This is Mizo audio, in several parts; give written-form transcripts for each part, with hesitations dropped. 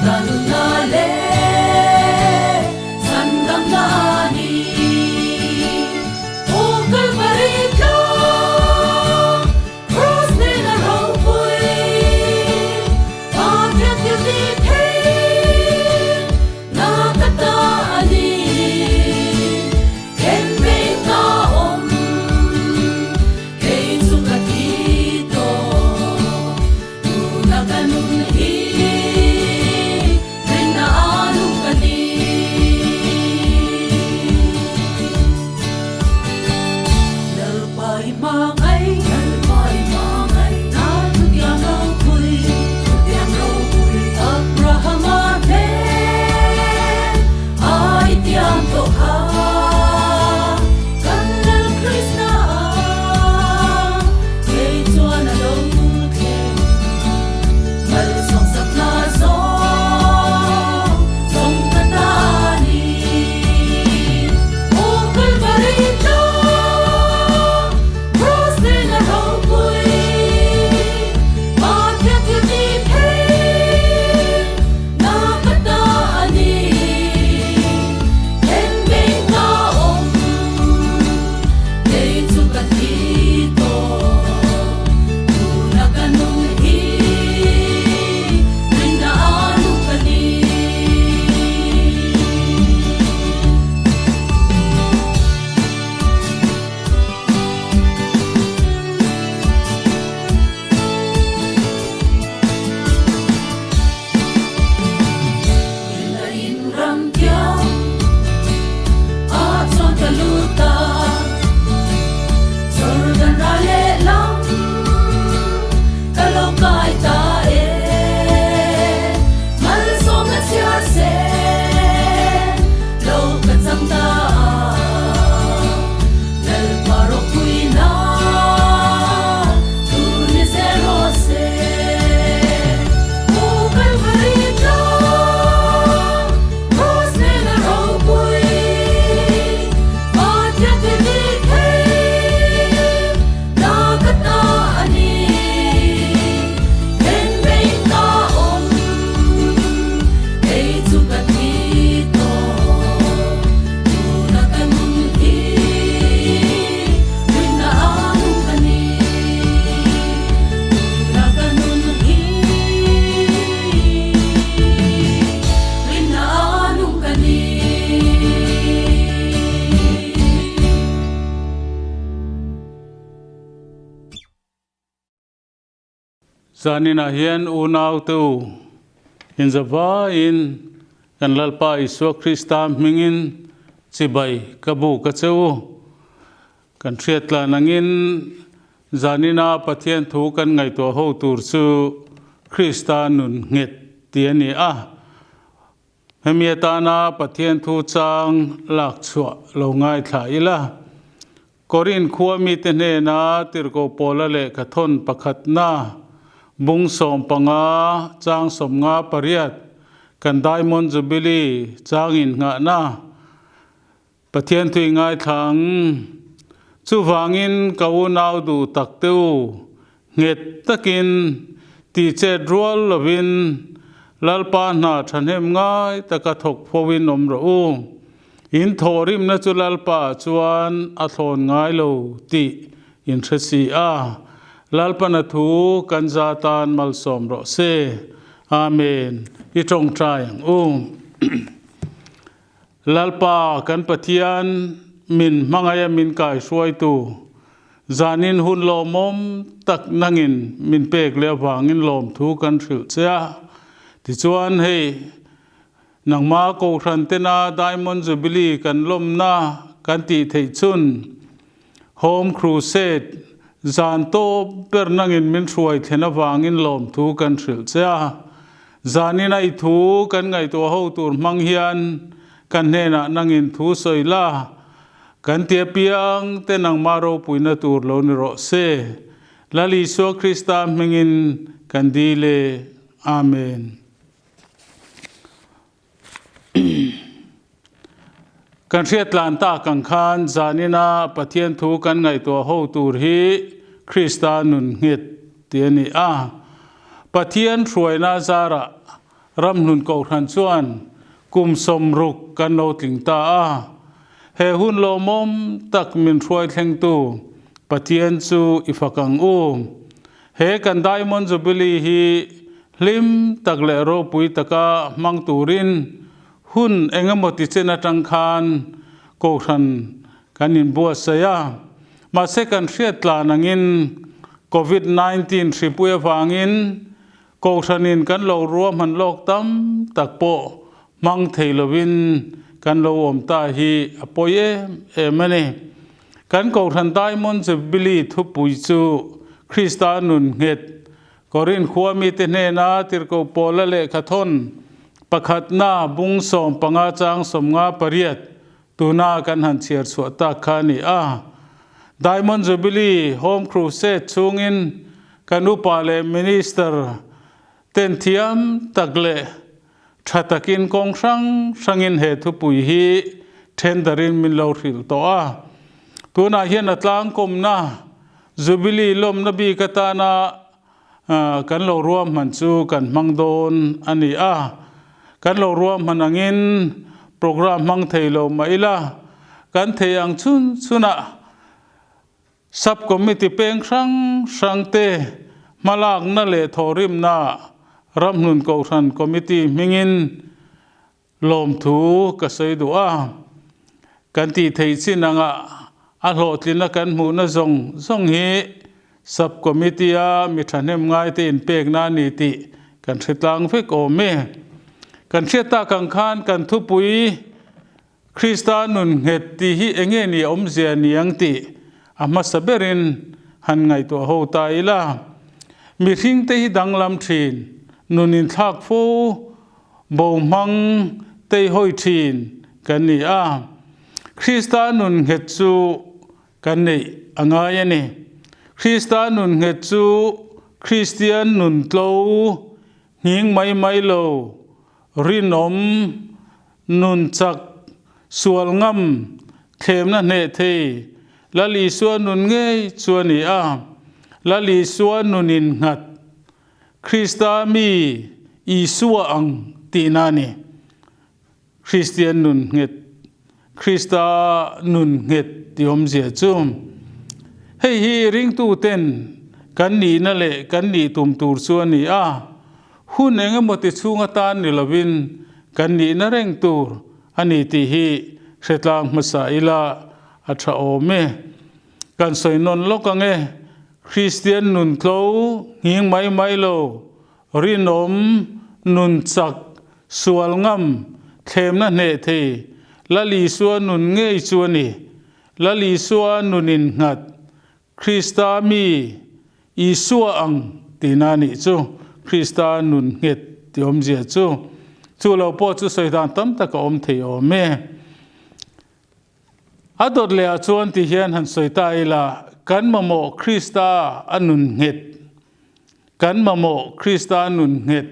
Ka nunna leh chhandamna a ni. Aw Kalvari tlang, Kraws hnena ropui, Pathian thil ti thei na ka ta a ni. Khenbei ka awm, kei chu ka thi tawh. Tuna ka nun hi rinna a nung ka ni. Lalpa i hmangaih, Lalpa i hmangaih, na thutiam ropui, thutiam ropui. Abrahama hnen a i tiam tawh kha, kan Lal Krista ah kei chuan a lo thleng. Malsawmsak hna zawng zawng ka ta a ni. Aw Kalvari tlang, Kraws hnena ropui, Pathian thil ti thei na ka ta a ni. Then beng ka awm, kei chu ka thi tawh. Tuna ka nun hi rinna a nung ka ni. Rinna in ram tiang a chuan ka lut a, Jordan ra lehlam ka lo kai ta e. Malsawmna chhiar se lo ka chang ta a, Lalpa ropuina tu ni zel rawh se. Aw Kalvari tlang, Kraws hnena ropui, Pathian thil ti thei na ka ta a ni. Then bein ka awm, kei chu ka thi tawh. Tuna ka nun hi rinna a nung ka ni. Tuna ka nun hi rinna a nung ka ni. Zaninah hian unaute u, inzavaiin kan Lalpa Isua Krista hmingin chibai ka bu ka che u. Kan hriattlan angin zanina Pathian thu kan ngaihtuah ho tur chu Krista nun nghet tih a ni a. Hemi atana Pathian thu chang lak chhuah lo ngaithla ila. Korin khua mite hnena tirhkoh Paula lehkha thawn pakhatna, bung 15 chang 58, kan Diamond Jubilee chang innghahna Pathian thui ngaithla ang. Chuvangin ka unau duh tak te u, nghet takin tihchet rual lovin Lalpa hna thahnem ngai taka thawk phoin awm rawh u. In thawhrimna chu Lalpa chuan a thlawn ngai lo tih in hre si a, Lalpana thu kan za tan malsawm rawh se. Amen. I tawngtai ang u. Lalpa kan Pathian min hmangaia min kaihruaitu, zanin hun lawmawm tak nangin min pek leh avangin lawmthu kan hrilh che a. Tichuan hei Nangma Kohhran tena Diamond Jubilee kan lawmna kan tih theih chun Home Crusade zan tawp ber nangin min hruai thlen avangin lawmthu kan hrilh che a. Zanin a i thu kan ngaihtuah ho tur hmang hian kan hnenah nangin thu sawi la, kan ti apiang te nangma ropuina tur lo ni rawh se. Lal Isua Krista hmingin kan dil e. Amen. Kan hriat tlan tak ang khan zanina Pathian thu kan ngaihtuah ho tur hi Krista nun nghet tih a ni a. Pathian hruaina zarah Ramhlun Kohhran chuan kum 60 kan lo tling ta a. He hun lawmawm tak min hruai thlengtu Pathian chu i fak ang u. He kan Diamond Jubilee hi hlim tak leh ropui taka hmang turin hun engemaw ti chen atang khan Kohhran kan inbuatsaih a. Mahse kan hriat tlan angin Covid 19 hripui avangin Kohhranin kan lo ruahman lawk tam tak pawh hmang thei lovin kan lo awm ta hi a pawi em em a ni. Kan Kohhran Diamond Jubilee thupui chu Krista nun nghet Korinth khua mite hnena tirhkoh Paula lehkha thawn pakhatna bung 15 chang 58 tuna kan han chhiar chhuah tak kha a ni a. Diamond Jubilee Home Crusade chhungin kan upa leh Minister ten thiam tak leh tha takin kawng hrang hrangin he thupui hi then darin min lo hrilh tawh a. Tunah hian a tlangkawmna Jubilee lawmna bik atana Kan lo ruahman chu kan hmang dawn a ni a, kan lo ruahman angin program hmang thei lo mah ila, kan thei ang chhun chhunah Sub Committee peng hrang hrang te hmalakna leh thawhrimna Ramhlun Kohhran Committee hmingin Lawmthu ka sawi duh a, kan tih theih chin anga a hlawhtlinna kan hmuhna zawng zawng hi Sub Committee-a mi thahnem ngaite inpekna a ni tih kan hre tlang vek awm e. Kan hriat tak ang khan kan thupui Krista nun nghet tih hi eng nge ni a awmzia ni ang tih a hmasa berin han ngaihtuah ho ta ila. Mihringte hi danglam thin, nun inthlak fo Bo hmang teihawi thin kan ni a, Krista nun nghet chu kan neih a ngai a ni. Krista nun nghet chu Kristian nun tlo, nghing mai mai lo, rinawm, nun chak, sual ngam, thlemna hneh thei Lal Isua nun ngei chu a ni a. Lal Isua nun innghat Krista mi Isua ang tihna a ni. Kristian nun nghet, Krista nun nghet tih awmzia chu hei hi ringtuten kan nihna leh kan nih tum tur chu a ni a, hun eng emaw ti chhung atan ni lovin kan nihna reng tur a ni tih hi hretlang hmasa ila a tha awm e. Kan sawi nawn lawk ang e, Kristian nun tlo nghing mai mai lo, rinawm, nun chak, sual ngam, thlemna hneh thei, Lal Isua nun ngei chu a ni. Lal Isua nun innghat, Krista mi, Isua ang tihna a nih chu, Krista nun nghet tih awmzia chu. Chu lo pawh chu sawi dan tam tak a awm thei awm e. A dawt leh ah chuan ti hian han sawi ta ila, kan mamawh Krista a nun nghet. Kan mamawh Krista a nun nghet.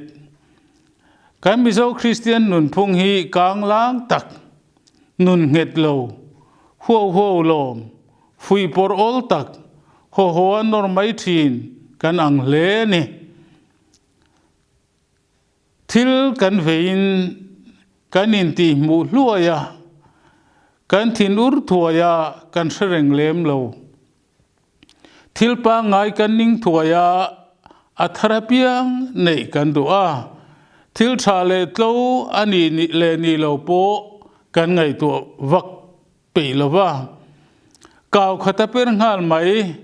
Kan Mizo Kristian nunphung hi kang lang tak, nun nghet lo, huau huau lawm, fuihpawrh awl tak, haw haw a nawr mai thin kan ang hle a ni. Thil kan veiin kan intihhmuh hluai a, kan thinur thuai a, kan hre reng lem lo. Thil pangngai kan ning thuai a, a thar apiang neih kan duh a. Thil tha leh tlo a nih leh nih lo pawh kan ngaihtuah vak peih lo va. Kau khat a per nghal mai,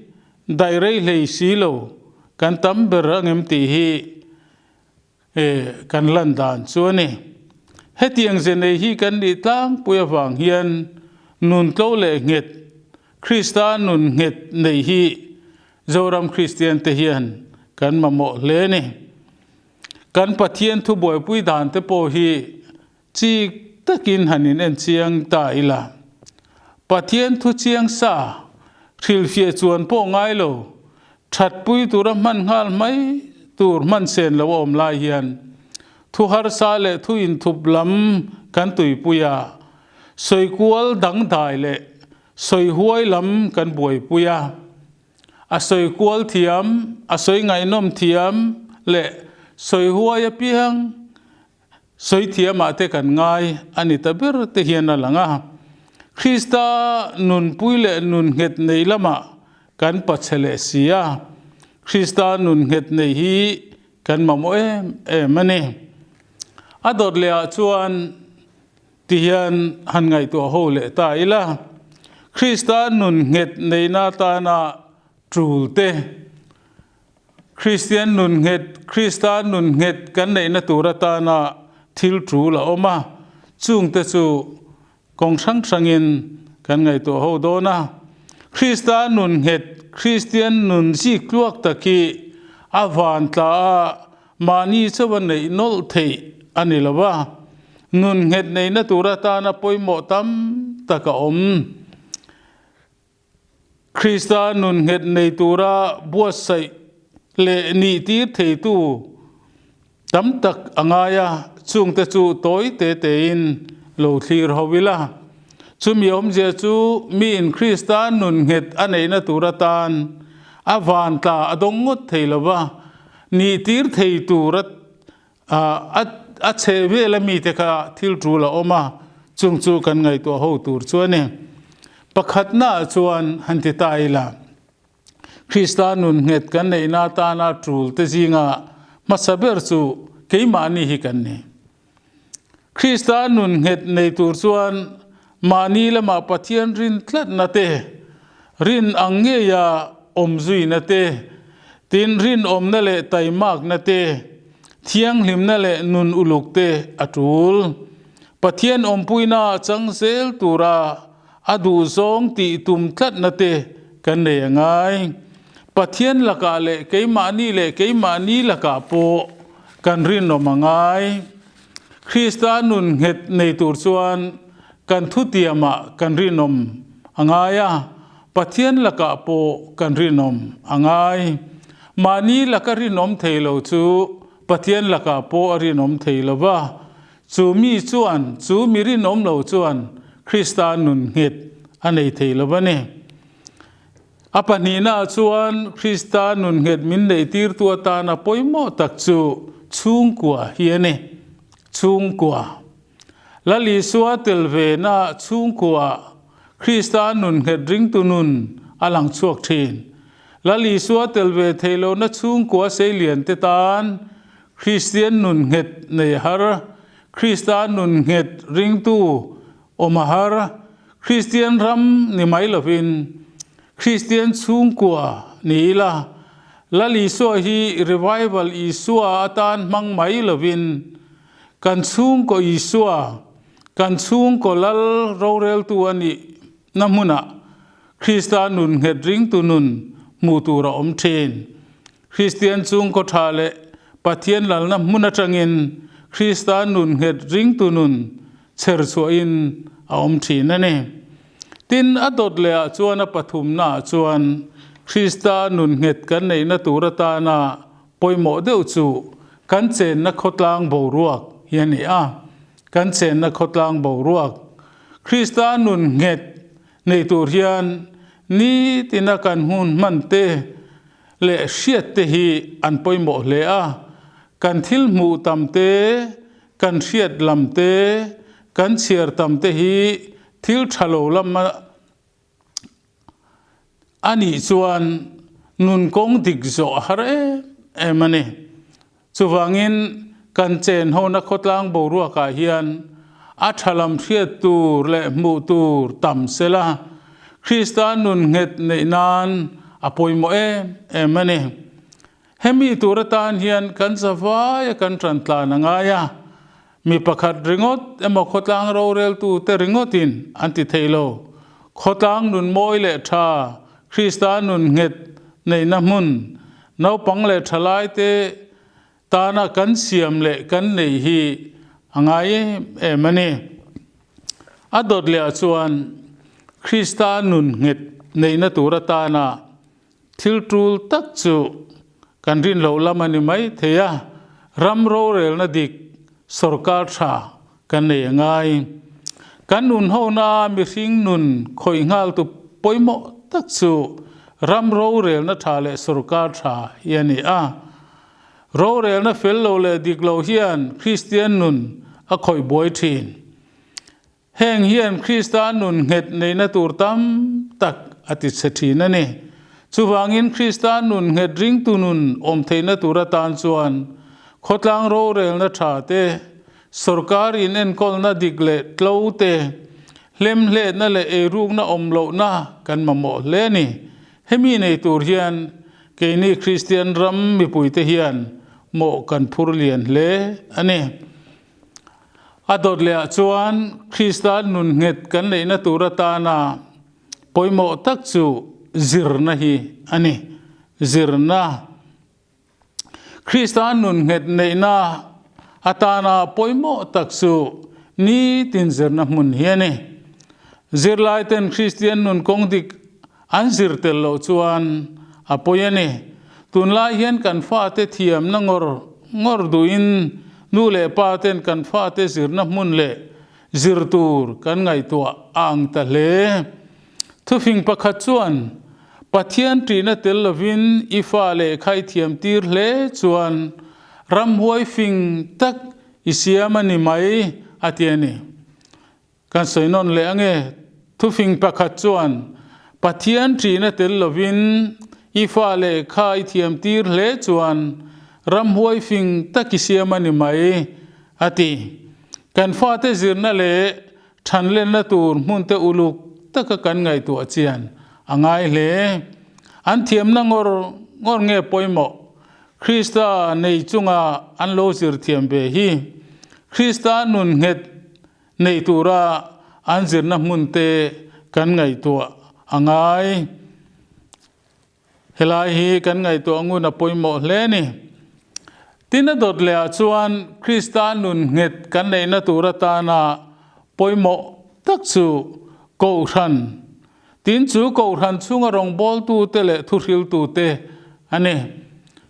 daih rei hlei si lo, kan tam ber angem tih hi kan lan dan chu a ni. Hetiang ze nei hi kan nih tlangpui avang hian nun tlo leh nghet, Krista nun nghet nei hi Zoram Kristian te hian kan mamawh hle a ni. Kan Pathian thu buaipui dan te pawh hi Chik takin han in en chiang ta ila. Pathian thu chiang sa, hrilhfiah chuan pawh ngai lo, thatpui tura hman nghal mai tur hman sen lo a awm lai hian thu harsa leh thu inthup lam kan tuipui a, sawikual dangdai leh sawihuai lam kan buaipui a. A sawi kual thiam, a sawi ngaihnawm thiam leh sawi huai apiang. Sawi thiamah te kan ngai a ni ta ber te hian a lang a. Krista nunpui leh nun nghet nei lamah kan pachhe leh si a, Krista nun nghet nei hi kan mamawh em em a ni. A dawt lehah chuan ti hian han ngaihtuah ho leh ta ila, Krista nun nghet neihna atana tul te, Kristian nun nghet, Krista nun nghet kan neihna tur atana thil tul a awm a, chungte chu kawng hrang hrangin kan ngaihtuah ho dawn a. Krista nun nghet, Kristian nun zik tluak tak hi a van tla a, mahni chauha neih nawlh theih a ni lo va, nun nghet neihna tur atana pawimawh tam tak a awm. Krista nun nghet nei tura buatsaih leh nih tir theitu tam tak a ngai a, chungte chu tawi te tein lo thlir ho ila. Chumi awmzia chu miin Krista nun nghet a neihna tur atan a vantla a dawng ngawt thei lo va, nih tir thei tur a A chhe vel a mite kha thil tul a awm a, chung chu kan ngaihtuah ho tur chu a ni. Pakhatnaah chuan han ti ta ila, Krista nun nghet kan neihna atana tul te zinga hmasa ber chu keimahni hi kan ni. Krista nun nghet nei tur chuan mahni lamah Pathian rin tlatna te, rin ang ngeia awm zuina te, tin rinawmna leh taimakna te, thianghlimna leh nun uluk te a tul. Pathian awmpuina chang zel tura a duhzawng tih tum tlatna te kan nei a ngai. Pathian lakah leh keimahni leh keimahni lakah pawh kan rinawm a ngai. Krista nun nghet nei tur chuan kan thutiamah kan rinawm a ngai a, Pathian lakah pawh kan rinawm a ngai. Mahni laka rinawm thei lo chu Pathian lakah pawh a rinawm thei lo va, chu mi chuan, chu mi rinawm lo chuan Krista nun nghet a nei thei lo va ni. A pahnihnaah chuan Krista nun nghet min neihtirtu atana pawimawh tak chu chhungkua hi a ni. Chhungkua. Lal Isua tel vena chhungkuaah Krista nun nghet ringtu nun a lang chhuak thin. Lal Isua tel ve thei lohna chhungkua seilian te tan Kristian nun nghet nei har, Krista nun nghet ringtu awm a har. Kristian ram ni mai lovin Kristian chhungkua ni ila, Lal Isua hi Revival Isua atan hmang mai lovin kan chhungkaw Isua, kan chhungkaw Lal roreltu a nih na hmunah Krista nun nghet ringtu nun hmuh tur a awm thin. Kristian chhungkaw tha leh Pathian lalna hmun atangin Krista nun nghet ringtu nun chher chhuahin a awm thin a ni. Tin, a dawt lehah chuan a pathumnaah chuan Krista nun nghet kan neihna tur atana pawimawh deuh chu kan chenna khawtlang boruak hi a ni a. Kan chenna khawtlang boruak Krista nun nghet nei tur hian nitina kan hun hman te leh hriat te hi an pawimawh hle a. Kan thil hmuh tam te, kan hriat lam te, kan chhiar tam te hi thil tha lo lam a nih chuan nun kawng dik zawh a har em em a ni. Chuvangin kan chen hona khawtlang boruakah hian a tha lam hriat tur leh hmuh tur tam sela Krista nun nghet neih nan a pawimawh em em a ni. Hemi tur atan hian kan zavaia kan tan tlan a ngai a, mi pakhat ringawt emaw khawtlang roreltute ringawtin an ti thei lo. Khawtlang nun mawi leh tha, Krista nun nghet neihna hmun, naupang leh thalaite tana kan siam leh kan neih hi a ngai em em a ni. A dawt lehah chuan Krista nun nghet neihna tur atana Thil tul tak chu kan rin loh lam a ni mai thei a, ram rorelna dik sorkar tha kan nei a ngai. Kan nun hona mihring nun khawih nghaltu pawimawh tak chu ram rorelna tha leh sorkar tha hi a ni a. Rorelna fel lo leh dik lo hian Kristian nun. a khawih buai thin. Heng hian Krista nun nghet neihna tur tam tak a ti chhe thin a ni. Chuvangin Krista nun nghet ringtu nun awm theihna tur atan chuan khawtlang rorelna tha te, sorkar inenkawlna dik leh tlo te, hlemhletna leh eirukna awm lohna kan mamawh hle a ni. Hemi nei tur hian keini Kristian ram mipuite hian mawh kan phur lian hle a ni. A dawt lehah chuan Krista nun nghet kan neihna tur atana pawimawh tak chu zirna hi a ni. Zirna. Krista nun nghet neihna atana pawimawh tak chu nitin zirna hmun hi a ni. Zirlaiten Kristian nun kawng dik An zir tel loh chuan a pawi a ni. Tunlai hian kan fate thiamna ngawr ngawr duhin nu leh pa ten kan fate zirna hmun leh zir tur kan ngaihtuah a ang ta hle. Thufing pakhat chuan, Pathian ṭihna tel lovin i fa lehkha i thiam tir hle chuan ramhuai fing tak i siam a ni mai, a ti a ni. Kan sawi nawn leh ange, thufing pakhat chuan Pathian ṭihna tel lovin i fa lehkha i thiam tir hle chuan ramhuai fing tak i siam a ni mai, a ti. Kan fate zirna leh ṭhanlenna tur hmunte uluk taka kan ngaihtuah chian a ngai hle. An thiamna ngawr ngawr nge pawimawh? Krista nei chunga an lo zir thiam ve hi Krista nun nghet nei tura an zirna hmun te kan ngaihtuah a ngai. Helai hi kan ngaihtuah ngun a pawimawh hle a ni. Tin a dawt lehah chuan Krista nun nghet kan neihna tur atana pawimawh tak chu Kohhran, tin chu Kohhran chhunga rawngbawltute leh thuhriltute a ni.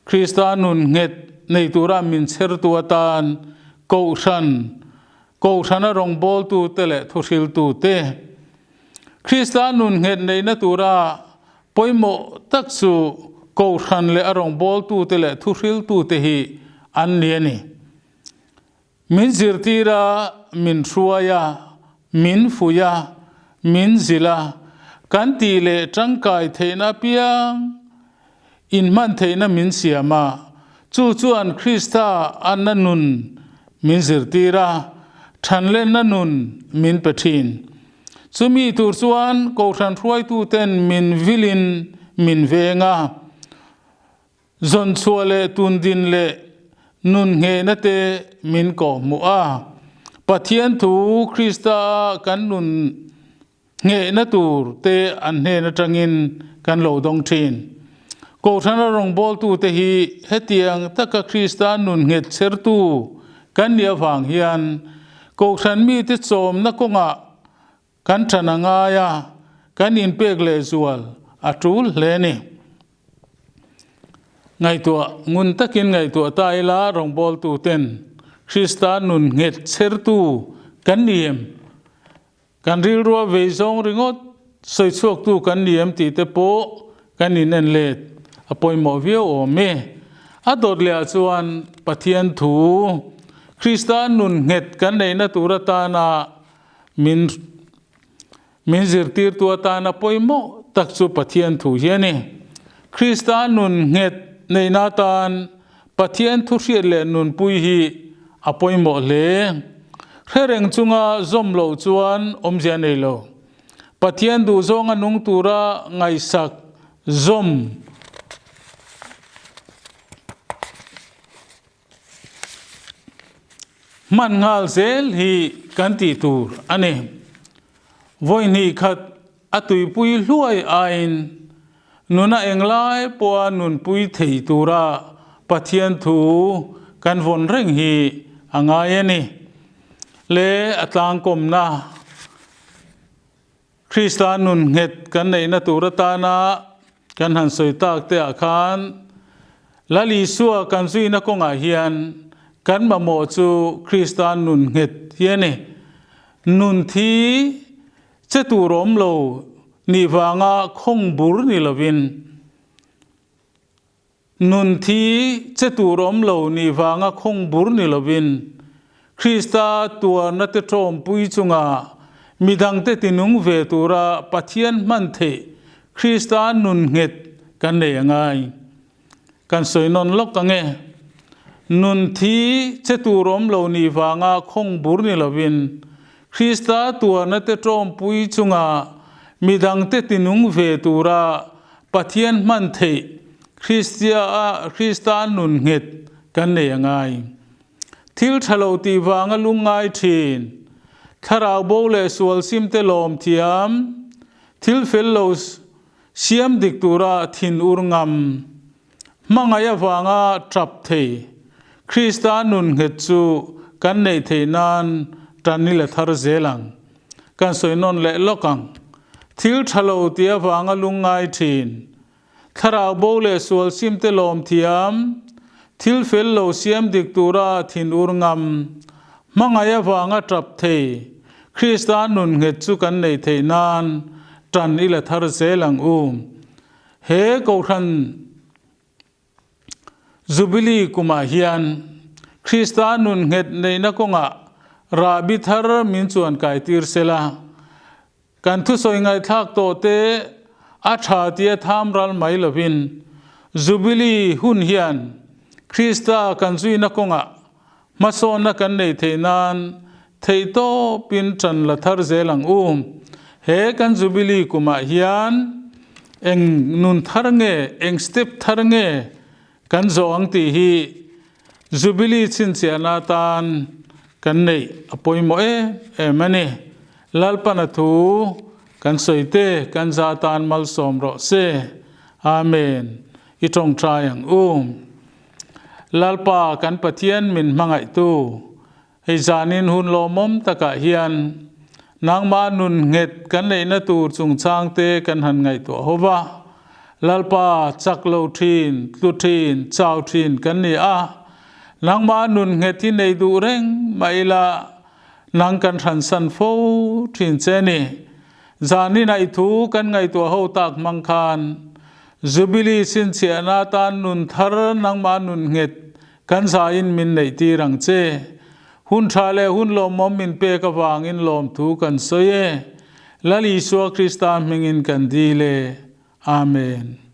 Krista nun nghet nei tura min chhertu atan Kohhran Kohhrana rawngbawltute leh thuhriltute Krista nun nghet neihna tura pawimawh tak chu Kohhran leh a rawngbawltute leh thuhriltute hi an ni a ni. Min zirtir a, min hruai a, min fuih a, min zilh a, kan tih leh tangkai theihna apiang Inhman theihna min siam a, chu chuan Krista anna nun min zirtir a, thanlenna nun min pe thin. Chumi tur chuan Kohhran hruaituten min vilin min veng a, zawnchhuah leh tundin leh nun nghehna te min kawhhmuh a. Pathian thu Krista a kan nun Nghehna tur te an hnen atangin kan lo dawng thin. Kohhrana rawngbawltute hi hetiang taka Krista nun nghet chhertu kan nih avang hian Kohhran mite chawmna kawngah kan ṭhan a ngai a, kan inpek lehzual a ṭul hle a ni. Ngaihtuah ngun takin ngaihtuah ta ila rawngbawltuten Krista nun nghet chhertu kan ni em? Kan rilrua vei zawng ringawt sawi chhuaktu kan ni em tih te pawh kan inen let a pawimawh viau awm e. A dawt leh ah chuan Pathian thu Krista nun nghet kan neihna tur atana min min zirtirtu atana pawimawh tak chu Pathian thu hi a ni. Krista nun nghet neihna atan Pathian thu hriat leh nunpui hi a pawimawh hle. Hre reng chunga zawm loh chuan awmzia nei lo. Pathian duhzawnga nung tura ngaihsak zawm hman nghal zel hi kan tih tur a ni. Vawi hnih khat A tuipui hluai aiin nuna englai pawha nunpui thei tura Pathian thu kan vawn reng hi a ngai a ni. Le a tlangkawmna Krista nun nghet kan neihna tur atana kan han sawi tak te ah khan Lal Isua kan zuina kawngah hian kan mamawh chu Krista nun nghet hi a ni. Nun thi Che tur awm lo nih vanga khawng bur ni lovin, nun thi che tur awm lo nih vanga khawng bur ni lovin, Krista tuarna te ṭawmpui chunga midangte tinung ve tura Pathian hman theih Krista nun nghet kan nei a ngai. Kan sawi nawn lawk ang e. Nun thi che tur awm lo nih vanga khawng bur ni lovin, Krista tuarna te ṭawmpui chunga midangte tinung ve tura Pathian hman theih Krista nun nghet kan nei a ngai. Thil tha lo tih vanga lungngai thin, thlarau bo leh sual simte lawm thiam, thil fel lo siam dik tura thin ur ngam, hmangaih avanga tap thei, Krista nun nghet chu kan neih theih nan tan i la thar zel ang. Kan sawi nawn leh lawk ang. Thil tha lo tih avanga lungngai thin, Thlarau bo leh sual simte lawm thiam, thil fel lo siam dik tura thin ur ngam, hmangaih avanga tap thei, Krista nun nghet chu kan neih theih nan tan i la thar zel ang u. He Kohhran Jubilee kumah hian Krista nun nghet neihna kawngah rahbi thar min chuan kai tir sela, Kan thusawi ngaihthlak tawh te a tha tia tham ral mai lovin Jubilee hun hian Krista kan zuina kawngah hmasawnna kan nei theih nan theihtawpin tan la thar zel ang u. He kan Jubilee kumah hian eng nun thar nge, eng step thar nge kan zawh ang tih hi Jubilee chhinchhiahna atan kan neih a pawimawh em em a ni. Lalpana thu kan sawi te kan za atan malsawm rawh se. Amen. I tawngtai ang u. Lalpa kan Pathian min hmangaihtu, hei zanin hun lawmawm takah hian nangmah nun nghet kan neihna tur chungchangte kan han ngaihtuah ho va. Lalpa chak lo thin, tlu thin, chau thin kan ni a. Nangmah nun nghet hi nei duh reng mah ila nang kan hransan fo thin che ni. Zanin i thu kan ngaihtuah ho tak hmang khan Jubilee chhinchhiahna atan nun thar nangmah nun nghet kan zaiin min neih tir ang che. Hun tha leh hun lawmawm min pek avangin lawmthu kan sawi e. Lal Isua Krista hmingin kan dil e. Amen.